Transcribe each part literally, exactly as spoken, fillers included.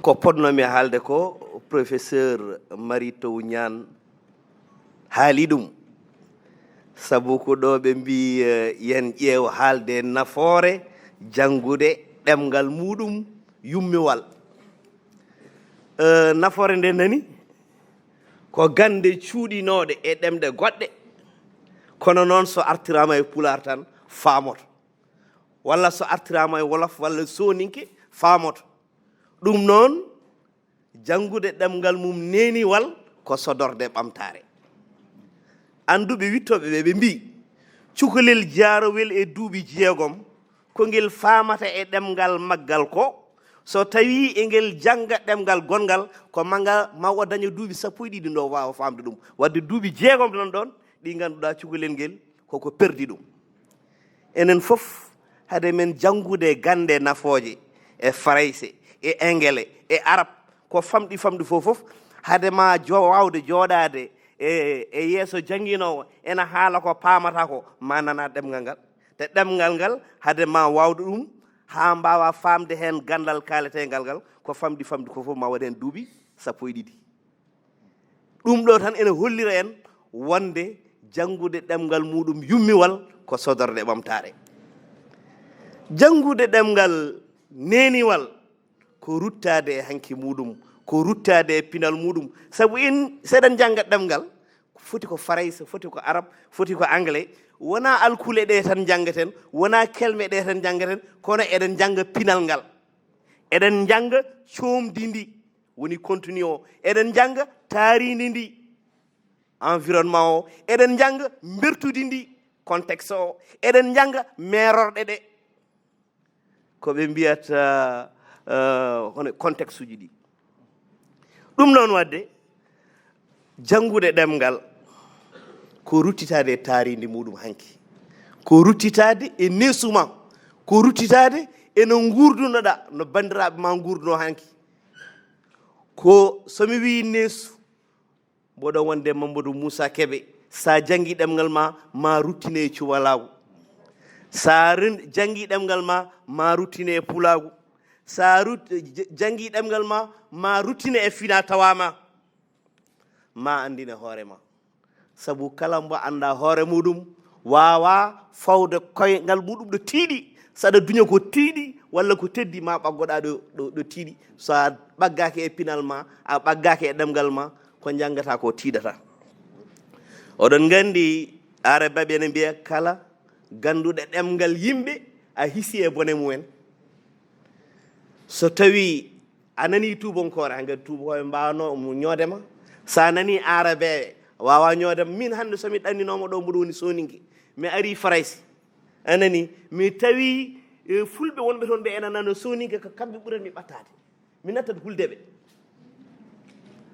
Ko potnomi haalde ko, professeur Mary Teuw Niane haali ɗum. Sabu ko ɗo ɓe mbi, eh, yen ƴeew haalde nafoore janngude ɗemngal muɗum yummiwal. Eh, nafoore nde nani ko gannde cuuɗinooɗe e ɗemɗe goɗɗe, kono noon so artiraama e Pulaar tan faamoto, walla so artiraama e Wolof walla Sooninke faamoto. Ɗum noon, janngude ɗemngal mum neeniwal ko sodorde ɓamtaare. Annduɓe wiɗtooɓe ɓe, ɓe mbi, cukalel jaarowel e duuɓi jeegom, ko ngel faamata e ɗemngal maggal ko, so tawii e ngel jannga ɗemngal gonngal, ko ma nga, ma o daña duuɓi sappo e ɗiɗi nde o waawa faamde ɗum. Waɗde duuɓi jeegom tan ɗoon, ɗi ngannduɗaa cukalel ngel koko perdi ɗum. Enen fof, hade men janngude gannde nafooje e Farayse, e Engele, e Arab, ko famɗi famɗi fof fof, hade ma jo-, waawde jooɗaade e, e yeeso jannginoowo, ena haala ko paamata ko, ma nana ɗemngal ngal. Te ɗemngal ngal, hade ma waawde ɗum, haa mbaawa faamde heen ganndal kaaleteengal ngal, ko famɗi famɗi ko fof ma waɗ heen duuɓi sappo e ɗiɗi. Ɗum ɗo tan ene hollira en wonde janngude ɗemngal muɗum yummiwal ko sodorde ɓamtaare. Janngude ɗemngal neeniwal ko ruttaade e hanki muɗum, ko ruttaade e pinal muɗum. Sabu en, so eɗen jannga ɗemngal, foti ko Farayse, foti ko Arab, foti ko Anglais. Wonaa alkule ɗe tan njanngaten, wonaa kelme ɗe tan njanngaten, kono eɗen njannga pinal ngal. Eɗen njannga coomdi ndi, woni contenu o. Eɗen njannga taariindi ndi, environnement o. Eɗen njannga mbertudi ndi, contexte o. Eɗen njannga meerorɗe ɗe, ko ɓe mbiyata, eh, hono contexte uji ɗi. Ɗum noon waɗde, janngude ɗemngal ko ruttitaade e taariindi muɗum hanki, ko ruttitaade e neesu ma, ko ruttitaade e no nguurdunoɗaa, no banndiraaɓe ma nguurduno hanki. Ko so mi wii neesu, mboɗo wonde Mamadou Moussa Kébé, sa janngi ɗemngal ma, ma ruttine e cubalaagu. Sa ren-, janngi ɗemngal ma, ma ruttine e pulaagu. Sa rut-, j-, janngi ɗemngal ma, ma ruttine e fina tawa ma. Ma anndine hoore ma. Sabu kala mbo annda hoore muɗum, waawa fawde koyngal muɗum ɗo tiiɗi. Saɗa duña ko tiiɗi, walla ko teddi, ma ɓaggoɗa ɗo, ɗo, ɗo tiiɗi. So a ɓaggaaki e pinal ma, a ɓaggaaki e ɗemngal ma, ko njanngata ko tiiɗata. Oɗon nganndi, Aarabeeɓe ene mbiya, kala gannduɗo ɗemngal yimɓe, a hisi e bone mumen. So tawi a nani tuubankoore, hankadi tuubankoore mbaawano mo ñoode ma. So a nani Aarabeeɓe, waawa ñoode ma. Min hannde so mi ɗanninooma ɗo, mboɗo woni Sooninke, mi ari Farayse. A nani, mi tawi, eh, Fulɓe wonɓe toon ɓe ena nana Sooninke, ko kamɓe ɓurani mi ɓattaade. Mi nattat hulde ɓe.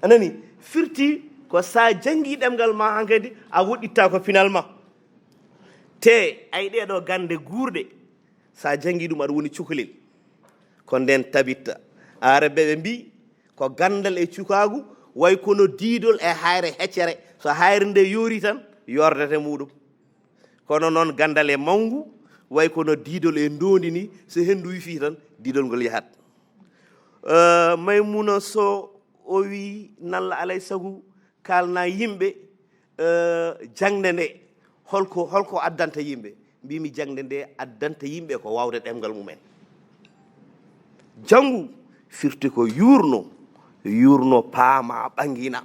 A nani, firti ko sa janngi ɗemngal ma hankadi, a woɗɗitta ko pinal ma. Te ay ɗee ɗo gannde guurɗe, sa janngi ɗum aɗa woni cukalel. Ko nden tabitta. Aarabeeɓe mbi, ko ganndal e cukaagu, way kono diidol e hayre heccere. So hayre nde yoori tan, yordete muɗum. Kono noon ganndal e mawngu, way kono diidol e ndoondi ni, so henndu wifii tan, diidol ngol yahat. Eh, Maymuna Sow o wi, nalla alay sagu, kaalna yimɓe, eh, jaŋde nde, holko, holko addanta yimɓe? Mbimi jaŋde nde addanta yimɓe ko waawde ɗemngal mumen. Janngu firti ko yuurno, yuurno paama ɓangina.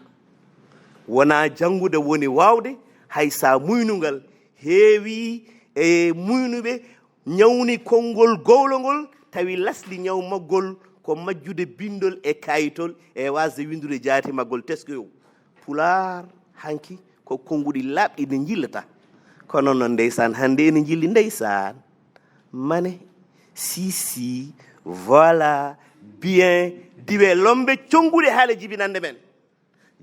Wonaa janngude woni waawde, hay sa muynungal heewi e muynuɓe ñawni konngol gowlo ngol, tawi lasli ñaw maggol ko majjude binndol e kayitol e waasde winndude jaati maggol teskoyo. Pulaar hanki ko konnguɗi laaɓɗi ne njillata. Kono noon ndeysaan, hannde ene njilli ndeysaan. Mane, si, si, voilà, bien, diwe lombe connguɗi haale jibinannde men.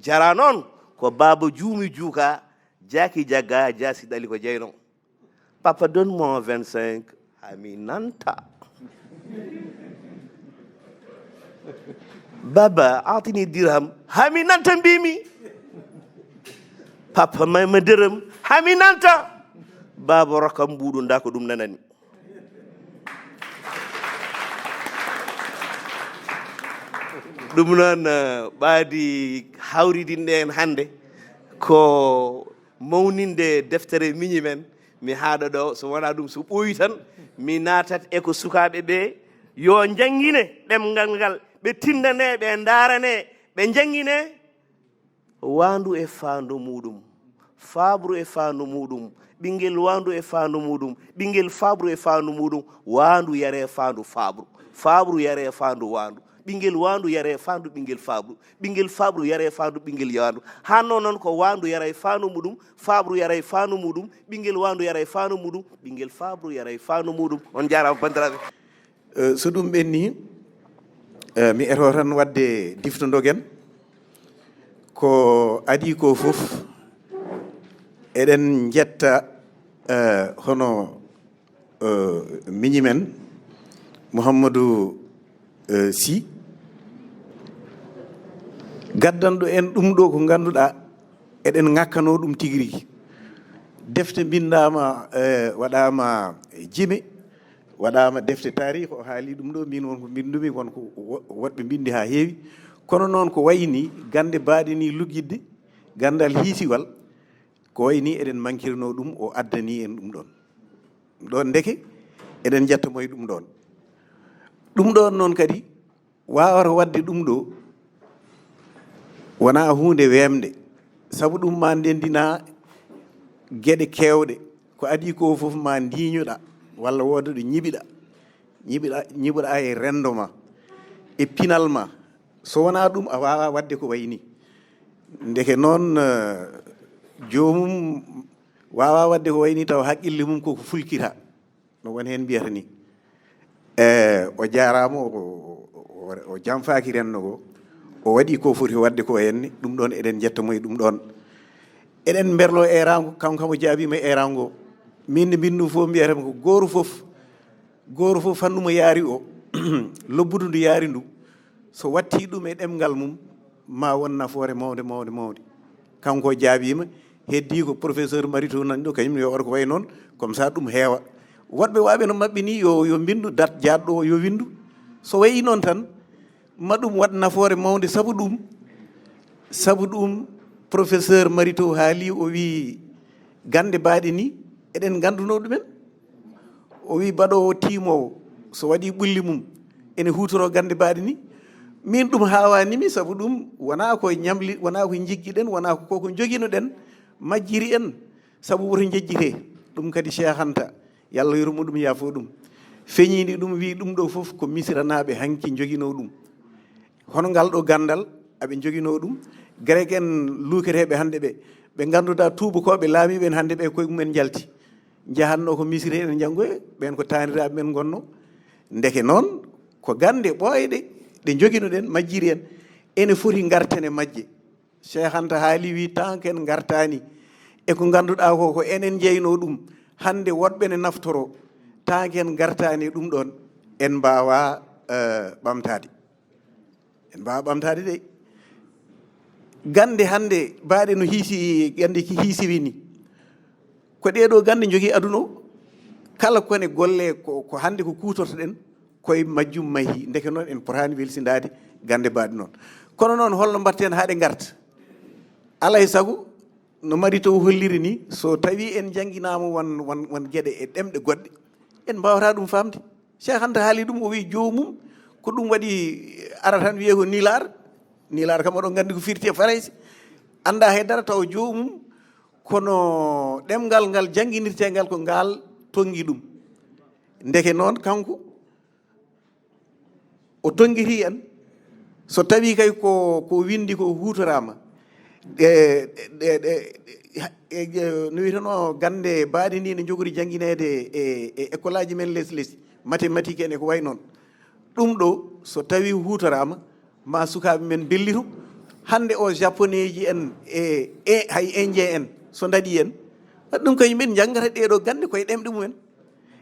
Jara noon ko baaba juumi juuka, jaaki jagga, jaasi ɗali ko jeyno. Papa, donne-moi vingt-cinq. Hami nanta. Baba, atini dirham. Hami nanta mbimi. Papa, may ma dërëm. Hami nanta. Baba, rokkam mbuuɗu, nda ko ɗum nanani. Ɗum noon, eh, ɓaadi hawridinɗe en hannde ko mawninde deftere miñi men. Mi haaɗa ɗo, so wonaa ɗum, so ɓooyi tan, mi naatat e ko sukaaɓe ɓe yo njanngine ɗemngal ngal, ɓe tinndane, ɓe ndaarane, ɓe njanngine waandu e faandu muɗum, faabru e faandu muɗum, ɓinngel waandu e faandu muɗum, ɓinngel faabru e faandu muɗum, waandu yare faandu faabru, faabru yare faandu waandu, ɓinngel waandu yare faandu ɓinngel faabru, ɓinngel faabru yare faandu ɓinngel waandu. Hanno noon ko waandu yare faandu muɗum, faabru yare faandu muɗum, ɓinngel waandu yare faandu muɗum, ɓinngel faabru yare faandu muɗum. On njaaraama, banndiraaɓe. Eh, so ɗum ɓenni, eh, mi eto tan waɗde difto ndogen. Ko adii ko fof, eɗen njetta, eh, hono, eh, miñi men, Mouhamadou, eh, Sy, gaddanɗo en ɗum ɗo ko ngannduɗaa eɗen ŋakkanoo ɗum tigi rigi. Defte mbinndaama, eh, waɗaama jime, waɗaama defte taariik, o haali ɗum ɗo, min won ko mbinndumi, won ko wo-, woɗɓe mbinndi haa heewi. Kono noon ko wayi ni gannde baaɗe ni luggidde, ganndal hiisiwal, ko wayi ni eɗen mankirnoo ɗum, o addani en ɗum ɗoon. Ɗoon ndeke eɗen njetta mo e ɗum ɗoon. Ɗum ɗoon noon kadi waawata waɗde ɗum ɗo wonaa huunde weemde, sabu ɗum ma ndenndina geɗe keewɗe. Ko adii ko fof ma ndiiñoɗa walla wooda ɗo ñiɓiɗa, ñiɓiɗa, ñiɓoɗa e renndo ma, e pinal ma. So wonaa ɗum, a waawaa waɗde ko wayi nii. Ndeke noon, eh, joomum waawaa waɗde ko wayi nii tawa haqqille mum koko fulkira. No won heen mbiyata ni. E, o jaaraama, o, o, o, o janfaaki renndo ngo. O waɗi ko foti waɗde ko heen ni. Ɗum ɗoon eɗen njetta mo e ɗum ɗoon. Eɗen mberlo eeraango, kanko kam o jaabiima eeraango. Min nde mbinndu fof mbiyata ko gooru fof, gooru fof fannu mo yaari o, lobbudu ndu yaari ndu. So watti ɗum e ɗemngal mum, ma won nafoore mawnde, mawnde, mawnde. Kanko o jaabiima, heddii ko professeur Marito nani ɗo, kañum yo waɗ ko wayi noon, comme ça ɗum heewa. Woɗɓe waawɓe no maɓɓe ni, yo, yo mbinndu, dat jaatɗo o, yo winndu. So wayi noon tan, ma ɗum waɗ nafoore mawnde, sabu ɗum, sabu ɗum, professeur Marito haali, o wii, gannde baaɗe ni, eɗen nganndunoo ɗumen. O wii, baɗoowo tiimoowo, so waɗii ɓulli mum, ene huutoroo gannde baaɗe ni. Min ɗum haawaani mi, sabu ɗum wonaa ko ñamli, wonaa ko njiggiɗen, wonaa ko, ko njoginoɗen, majjiri en, sabu woto njejjitee. Ɗum kadi Cheikh Anta, yo Allah yurmo ɗum, yaafo ɗum, feñiini ɗum, wii ɗum ɗo fof ko Misiranaaɓe hanki njoginoo ɗum. Hono ngal ɗo ganndal, aɓe njoginoo ɗum. Grek en luuketeeɓe hannde ɓe, ɓe ngannduɗaa tuubakooɓe laamiiɓe en hannde ɓe, koye mumen njalti. Njahannoo ko Misiri, ene njanngoya, ɓeen ko taaniraaɓe men ngonnoo. Ndeke noon, ko gannde ɓooyɗe ɗe njoginoɗen, majjiri en, ene foti ngarten e majje. Cheikh Anta haali, wii, tant que en ngartaani e ko ngannduɗaa ko, ko enen njeynoo ɗum, hannde woɗɓe ne naftoroo, tant que en ngartaani e ɗum ɗoon, en mbaawaa, eh, ɓamtaade. En mbaawaa ɓamtaade de. Gannde hannde baaɗe no hiisi, gannde ki hiisiwi ni. Ko ɗee ɗoo gannde njogii aduna o. Kala kone golle ko, ko hannde ko kuutortoɗen, koye majjum mahi. Ndeke noon en potaani welsindaade gannde baaɗe noon. Kono noon holno mbaɗten haa ɗe ngarta? Alaa e sago, no Marito holliri ni, so tawii en njannginaama won, won, won geɗe e ɗemɗe goɗɗe, en mbaawataa ɗum faamde. Cheikh Anta haali ɗum, o wii joomum, ko ɗum waɗi ara tan wiyee ko nilaar. Nilaar kam oɗon nganndi ko firti e Farayse. Anndaa hay dara tawa joomum, kono ɗemngal ngal jannginirtee ngal ko ngal tonngi ɗum. Ndeke noon kanko, o tonngitii en. So tawii kay ko, ko winndi ko huutoraama, ɗe, ɗe, ɗe, ɗe, no wiyetenoo gannde baaɗe ni ne njogori janngineede e, e école aji men les les, mathématique en e ko wayi noon. Ɗum ɗo, so tawii huutoraama, ma sukaaɓe men mbellitu. Hannde o, japonais ji en e, e hay indien en, so ndaɗii en, ɗum kañum en njanngata ɗee ɗoo gannde koye ɗemɗe mumen.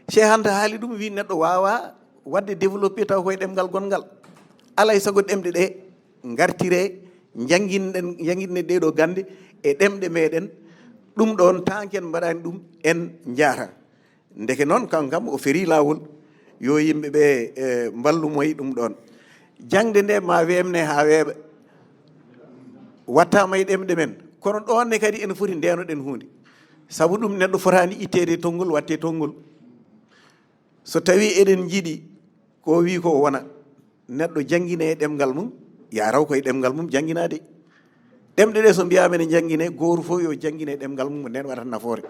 Cheikh Anta haali ɗum, wii neɗɗo waawaa waɗde développé taw koye ɗemngal gonngal. Alaa e sago ɗemɗe ɗe ngartiree, njannginɗen, njannginɗen ɗee ɗoo gannde e ɗemɗe meɗen. Ɗum ɗoon, tant que en mbaɗaani ɗum, en njaarataa. Ndeke noon, kanko kam, o ferii laawol, yo yimɓe ɓe, eh, mballu mo e ɗum ɗoon. Jaŋde nde ma weemne haa weeɓa. Wattaama e ɗemɗe men. Kono ɗoon ne kadi ene foti ndeenoɗen huunde. Sabu ɗum neɗɗo fotaani itteede e tonngol, waɗtee tonngol. So tawii eɗen njiɗi ko o wii ko o wona, neɗɗo janngine e ɗemngal mum, ya raw koye ɗemngal mum jannginaade. Ɗemɗe ɗe so mbiyaama ene janngine, gooto fof yo janngine e ɗemngal mum, ko ndeen waɗata nafoore.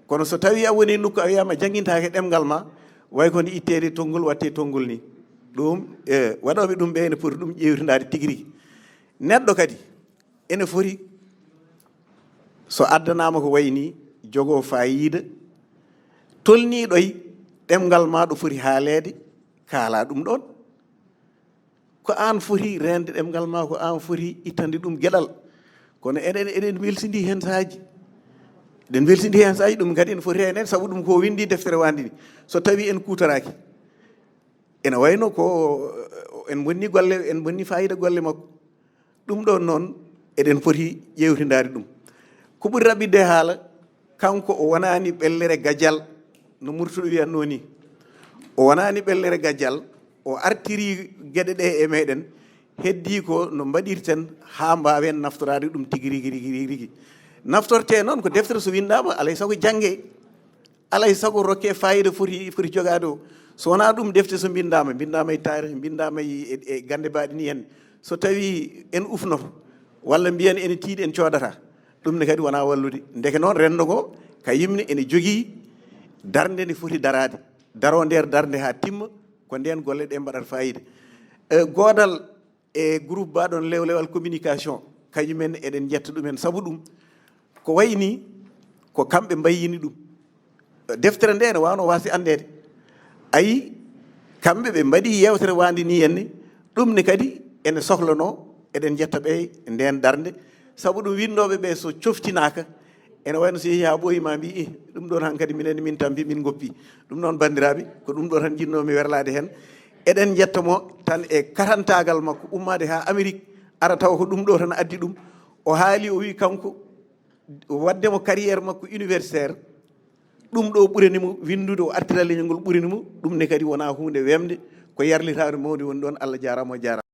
Kono so tawii a woni nokku a wiyaama janngintaake ɗemngal ma, way kono itteede tonngol, waɗtee tonngol ni. Ɗum, e, waɗooɓe ɗum ɓe ene poti ɗum ƴeewtindaade tigi rigi. Neɗɗo kadi ene foti, so addanaama ko wayi ni, jogoo faayiida tolniiɗo e ɗemngal ma ɗo foti haaleede, kaalaa ɗum ɗoon. Ko aan foti reende ɗemngal ma, ko aan foti ittande ɗum geɗal. Kono eɗen, eɗen mbelsindi heen sahaaji. Eɗen mbelsindi heen sahaaji, ɗum kadi ene foti reneede, sabu ɗum ko winndi deftere wandini. So tawii en kuutoraaki, ene wayno ko en bonni golle, en bonni faayiida golle makko. Ɗum ɗoon noon, eɗen poti ƴeewtindaade ɗum. Ko ɓuri raɓɓiɗde haala, kanko o wonaani ɓellere gajal, no Murtuɗo wiyatnoo ni. O wonaani ɓellere gajal, o artiri geɗe ɗe e meɗen, heddii ko no mbaɗirten haa mbaawen naftoraade ɗum tigi rigi, rigi, rigi, rigi. Naftortee noon ko deftere so winndaama, alay sago janngee. Alay sago rokkee faayiida foti, foti jogaade o. So wonaa ɗum, defte so mbinndaama, mbinndaama e taarih, mbinndaama e, e, e gannde baaɗe ni en. So tawii en ufnoto, walla mbiyen ene tiiɗi, en coodataa, ɗum ne kadi wonaa wallude. Ndeke noon, renndo ngo, ka yimne ene jogii darnde nde foti daraade. Daroo nder darnde haa timma, ko ndeen golle ɗe mbaɗata faayiida. E, goodal e groupe baɗon lewlewal communication, kañumen eɗen njetta ɗumen. Sabu ɗum, ko wayi ni, ko kamɓe mbayyini ɗum. Deftere nde ene waawno waasde anndeede. Ayi, kamɓe ɓe mbaɗi yeewtere waande ni henne, ɗum ne kadi ene sohlanoo, eɗen njetta ɓe e ndeen darnde. Sabu ɗum, winndooɓe ɓe so coftinaaka, ene wayno so yehii haa ɓooyi ma mbii, "Ih, ɗum ɗoon hankadi minen min tampi, min ngoppi." Ɗum noon, banndiraaɓe, ko ɗum ɗo tan njiɗnoo-mi werlaade heen. Eɗen njetta mo tan e katantaagal makko ummaade haa Amérique, ara tawa ko ɗum ɗo tan addi ɗum. O haali, o wii kanko, waɗde mo carrière makko universitaire, ɗum ɗo ɓurani mo winndude, o artira leñol ngol ɓurani mo, ɗum ne kadi wonaa huunde weemde, ko yarlitaare mawnde woni ɗoon. Allah jaaraama, o jaaraama.